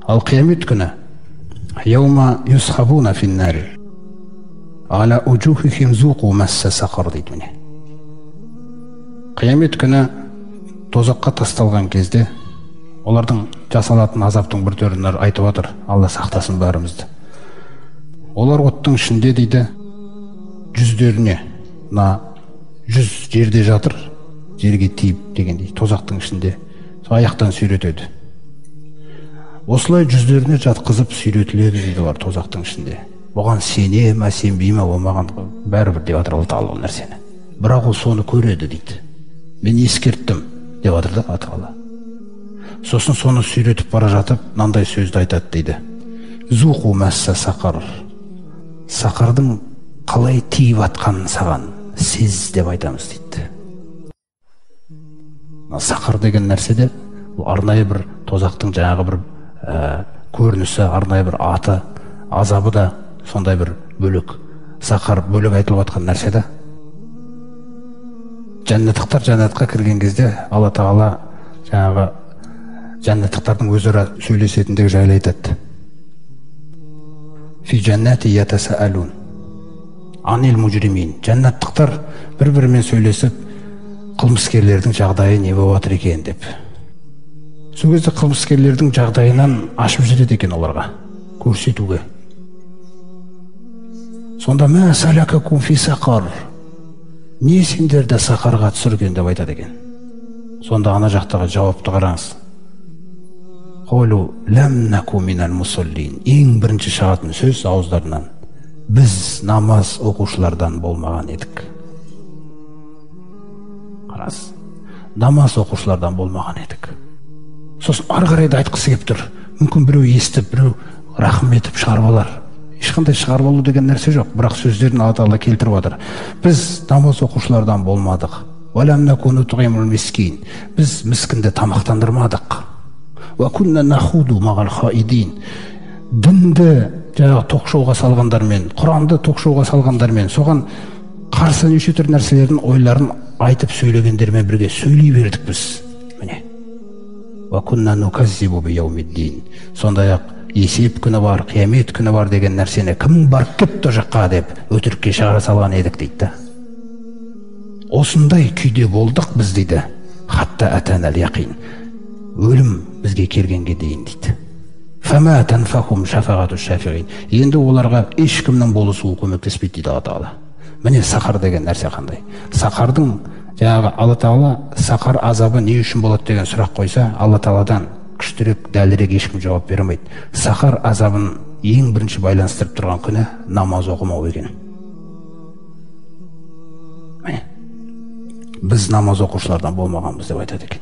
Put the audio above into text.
Ал қиямет күні яума юсхабуна финнари аля уджухихим зуқу масса сақар дейді. Міне, қиямет күні тозаққа тасталған кезде олардың жасалатын азаптың бір түрін айтып отыр. Алла сақтасын бәрімізді. Олар оттың ішінде дейді, жүздеріне, мына жүз жерде жатыр, жерге тиіп дегендей, тозақтың ішінде сол аяқтан сүйретеді. Осылай жүздеріне жатқызып сүйретіледі дейді олар тозақтың ішінде. Бұған сене ма, сенбей ма, ол маған бәрібір деп жатыр Алла тағала ол нәрсені. Бірақ ол соны көреді дейді. Мен ескерттім деп жатыр да Алла тағала. Сосын соны сүйретіп бара жатып мынандай сөзді айтады дейді. Зуқу мәсса сақар. Сақардың қалай тиіп атқанын саған сез деп айтамыз дейді. Сақар деген нәрседе бұл арнайы бір тозақтың жаңағы бір көрінісі, арнайы бір аты, азабы да сондай бір бөлек. Сақар бөлек айтылып атқан нәрсе да. Жәннаттықтар жәннатқа кірген кезде Алла тағала жаңағы жәннаттықтардың өзара сөйлесетіндігі жайлы айтады. Фи жәннати ятасаалун анил мужримин. Жәннаттықтар бір-бірімен сөйлесіп, қылмыскерлердің жағдайы не болып жатыр екен деп. Сол кезде қылмыскерлердің жағдайынан ашып жүреді екен оларға көрсетуге. Сонда мә салакакум фи сақар, не сендерді сақарға түсірген деп айтады екен. Сонда ана жақтағы жауапты қараңыз. Қолу ләм наку минал мусаллин. Ең бірінші шығатын сөз ауыздарынан: біз намаз оқушылардан болмаған едік. Қараңыз, намаз оқушылардан болмаған едік. Сосын ары қарай да айтқысы келіп тұр. Мүмкін біреу естіп, біреу рахым етіп шығарып алар. Ешқандай шығарып алу деген нәрсе жоқ, бірақ сөздерін Алла тағала келтіріп жатыр. Біз намаз оқушылардан болмадық. Біз міскінді тамақтандырмадық. Дінді жаңағы ток-шоуға салғандармен, Құранды ток-шоуға салғандармен, соған қарсы неше түрлі нәрселердің ойларын айтып сөйлегендермен бірге сөйлей бердік біз. Міне. Сондай-ақ есеп күні бар, қиямет күні бар деген нәрсені кім барып кетті о жаққа деп өтірікке шығара салған едік дейді. Осындай күйде болдық біз дейді. Хатта атанал яқин. Өлім бізге келгенге дейін дейді. Фама танфахум шафағату шафиғин. Енді оларға ешкімнің болысуы көмектеспейді дейді Алла тағала. Міне, сақар деген нәрсе қандай? Сақардың жаңағы Алла тағала сақар азабы не үшін болады деген сұрақ қойса, Алла тағаладан күштірек, дәлірек ешкім жауап бере алмайды. Сақар азабын ең бірінші байланыстырып тұрған күні намаз оқымау екен. Міне, біз намаз оқушылардан болмағанбыз деп айтады екен.